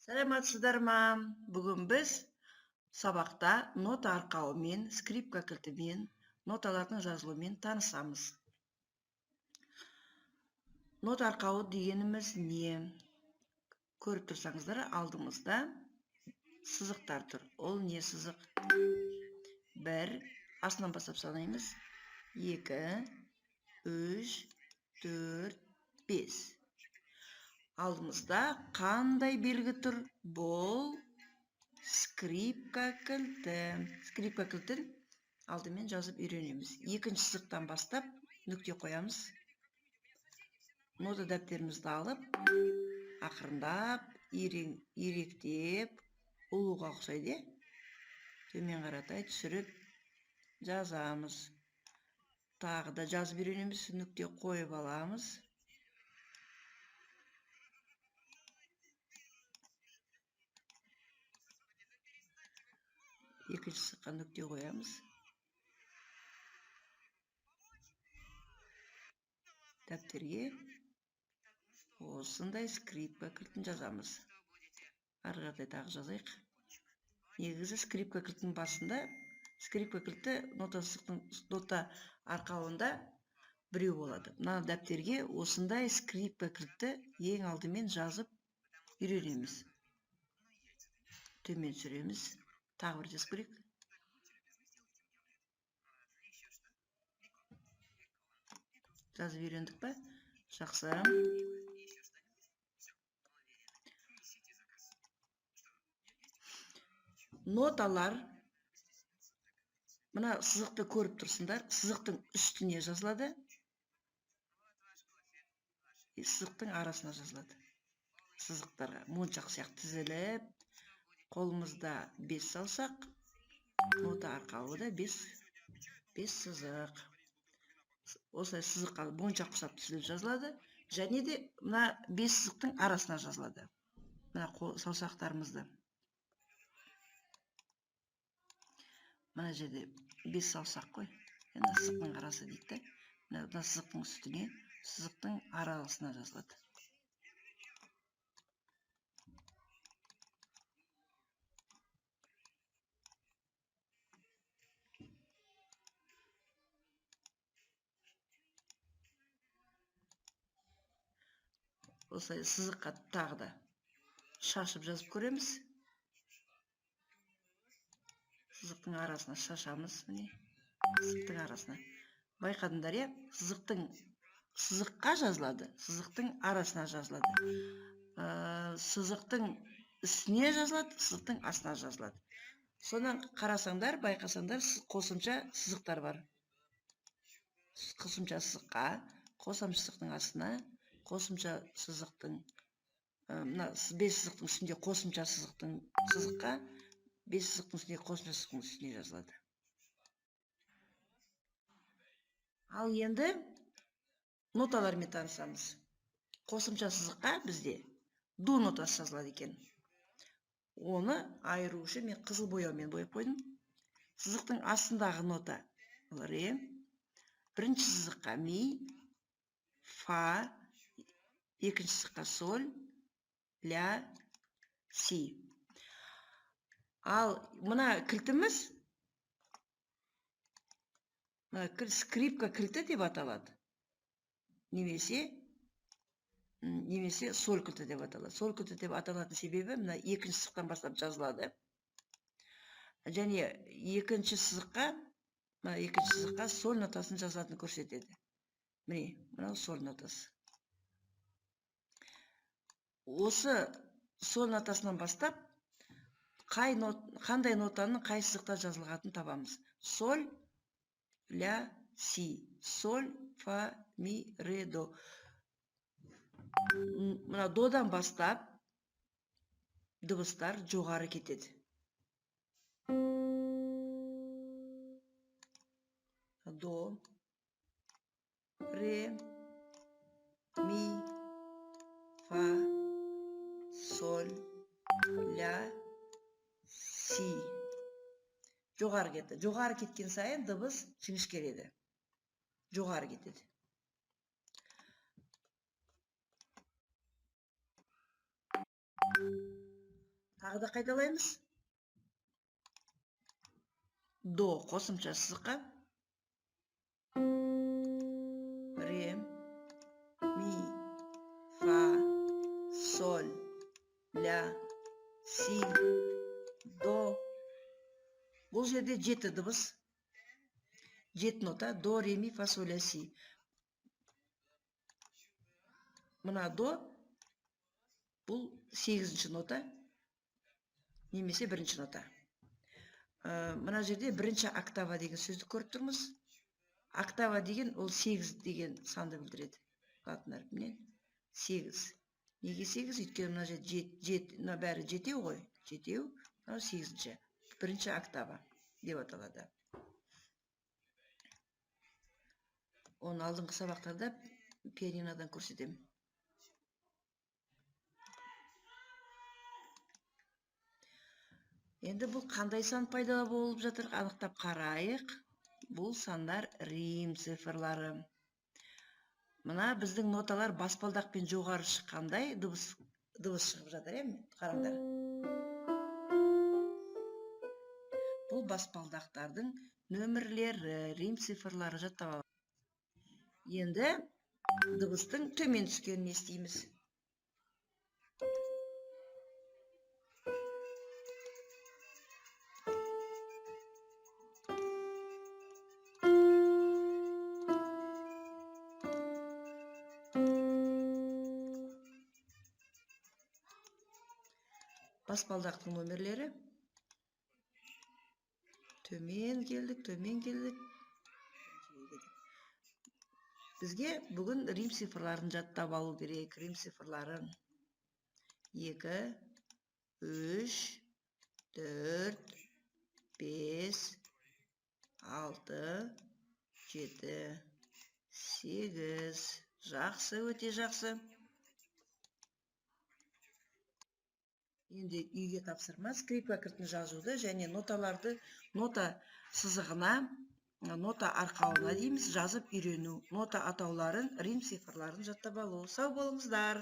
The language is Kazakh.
Саламатсыздар ма? Бүгін біз сабақта нота арқауымен, скрипка кілтімен, ноталардың жазылуымен танысамыз. Нота арқауы дегеніміз не? Көріп тұрсаңыздар, алдымызда сызықтар тұр. Ол не сызық? 1, астынан бастап санаймыз. 2, 3, 4, 5. Алдымызда қандай белгі тұр? Бұл скрипка кілті. Скрипка кілтін алдымен жазып үйренеміз. Екінші сызықтан бастап нүкте қоямыз. Нота дәптерімізді алып, ақырындап, иректеп, ұлуға ұқсайды, төмен қаратай түсіріп жазамыз. Тағы да жазып үйренеміз, нүкте қойып аламыз. Екінші сызыққа нүкте қоямыз. Дәптерге осындай скрипка кілтін жазамыз. Ары қаратай тағы жазайық. Негізі скрипка кілтінің басында скрипка кілті нота арқауында біреу болады. Мына дәптерге осындай скрипка кілтті ең алдымен жазып үйренеміз. Төмен түсіреміз. Тағы бір жазып көрейік. Жазып үйрендік пе? Жақсы. Ноталар мына сызықты көріп тұрсыңдар. Сызықтың үстіне жазылады, сызықтың арасына жазылады. Сызықтарға моншақ сияқты тізіліп, қолымызда 5 саусақ, нота арқауы да 5 сызық. Осылай сызыққа моншақ құсап тізіліп жазылады. Және де мына 5 сызықтың арасына жазылады. Мына саусақтарымызды. Мына жерде 5 саусақ қой. Мына сызықтың арасы дейді. Мына сызықтың үстіне, сызықтың арасына жазылады. Осылай сызыққа тағы да шашып жазып көреміз. Сызықтың арасына шашамыз, міне. Сызықтың арасына. Байқадыңдар, иә? Сызыққа жазылады, сызықтың арасына жазылады. Сызықтың үстіне жазылады, сызықтың астына жазылады. Сонан қарасаңдар, байқасаңдар, қосымша сызықтар бар. Қосымша сызыққа, қосымша сызықтың астына, қосымша сызықтың, мына 5 сызықтың үстінде қосымша сызықтың сызыққа, 5 сызықтың үстінде қосымша сызықтың үстіне жазылады. Ал енді ноталармен танысамыз. Қосымша сызыққа бізде до нотасы жазылады екен. Оны айыру үшін мен қызыл бояумен бояп қойдым. Сызықтың астындағы нота ре, бірінші сызыққа ми, фа, екінші сызыққа соль, ля, си. Ал мына кілтіміз, мына скрипка кілті деп аталады. Немесе соль кілті деп аталады. Соль кілті деп аталатын себебі мына екінші сызықтан бастап жазылады. Және екінші сызыққа, мына екінші сызыққа соль нотасын жазылатынын көрсетеді. Міне, мынау соль нотасы. Осы соль нотасынан бастап қандай нотаның қай сызықта жазылғанын табамыз. Соль, ля, си, соль, фа, ми, ре, до. Мына додан бастап дыбыстар жоғары кетеді. До, ре, ми, фа, соль, ля, си. Жоғары кетті. Жоғары кеткен сайын дыбыс жіңішкереді. Жоғары кетеді. Тағы да қайталаймыз. До қосымша сызыққа. Ре, ми, фа, соль, ля, си, до. Бұл жерде 7 дыбыс, 7 нота. До, ре, ми, фа, соль, ля, си. Мына до бұл 8-ші нота немесе 1-ші нота. Мына жерде 1-ші октава деген сөзді көріп тұрмыз. Октава деген ол 8 деген санды білдіреді. Латын әрпінен 8. Неге 8? Өйткені мына жерде мына бәрі жетеу ғой. Жетеу, мынау 8-ші. 1-ші октава деп аталады. Оны алдыңғы сабақтарда пианинодан көрсетемін. Енді бұл қандай сан пайда болып жатыр, анықтап қарайық. Бұл сандар рим цифрлары. Мына біздің ноталар баспалдақпен жоғары шыққандай дыбыс шығып жатыр, қараңдар. Бұл баспалдақтардың нөмірлері, рим цифрлары жаттап алайық. Енді дыбыстың төмен түскенін естиміз. Баспалдақтың нөмірлері. Төмен келдік, төмен келдік. Бізге бүгін рим цифрларын жаттап алу керек. Рим цифрларын 2, 3, 4, 5, 6, 7, 8. Жақсы, өте жақсы. Енді үйге тапсырма скрипка кілтін жазуды және ноталарды нота сызығына, нота арқауына дейміз, жазып үйрену, нота атауларын, рим цифрларын жаттап алу. Сау болыңыздар.